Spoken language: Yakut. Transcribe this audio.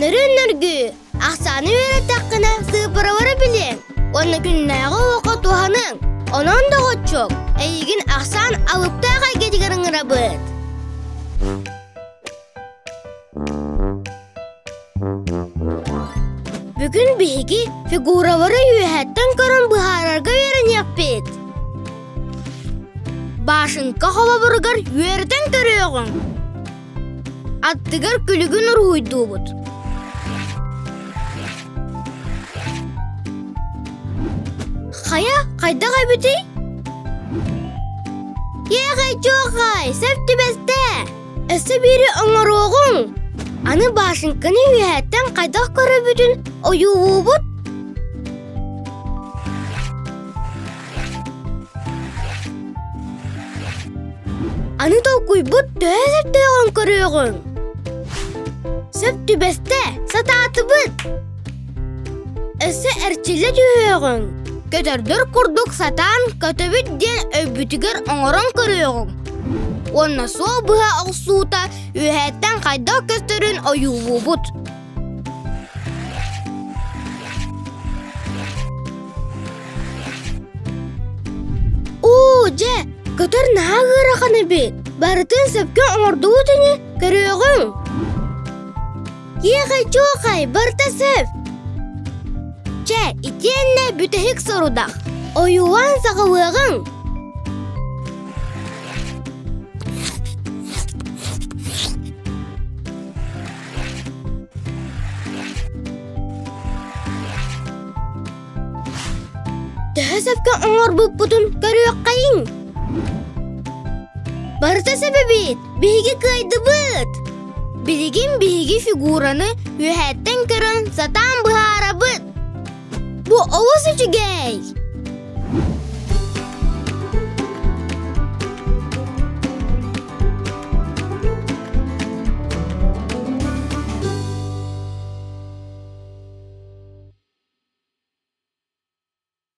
Нөрүн-нөргүү, ахсааны үөрэттэххинэ сыыппаралары билиэҥ уонна күннээҕи олоххо туһаныҥ. Онон, доҕоччуок, эйигин ахсаан алыптаах эйгэтигэр ыҥырабыт. Бүгүн биһиги фигуралары үөһэттэн көрөн быһаарарга үөрэниэхпит. Башенка холобуругар үөрэтэн көрүөҕүҥ. Аттыгар күлүгүн уруһуйдуубут. Хайа, хайдах эбитий? Иэхэй-чуохай, сөп түбэстэ! Өссө биири оҥоруоҕуҥ! Аны башенканы үөһэттэн хайдах көрөбүтүн ойуулуубут? Аны толкуйбут төһө сөптөөҕүн көрүөҕүҥ. Сөп түбэстэ, сатаатыбыт. Өссө эрчиллэ түһүөҕүҥ. Көтөрдөр курдук сатаан көтөбүт диэн өйбүтүгэр оҥорон көрүөҕүҥ. Уонна суол быһа охсуута үөһэттэн хайдах көстөрүн ойуулуубут. Оо, дьэ, көтөр наһаа ыарахан эбит. Барытын сөпкө оҥордубут ини, көрүөҕүҥ. Иэхэй-чуохай, барыта сөп. Чэ, итиэннэ бүтэһик сорудах. Ойуулаан саҕалыаҕыҥ. Төһө сөпкө оҥорбуппутун көрүөххэйиҥ. Барыта сөп эбит, биһиги кыайдыбыт. Билигин биһиги фигураны үөһэттэн көрөн сатаан быһаарабыт. Бу олус үчүгэй!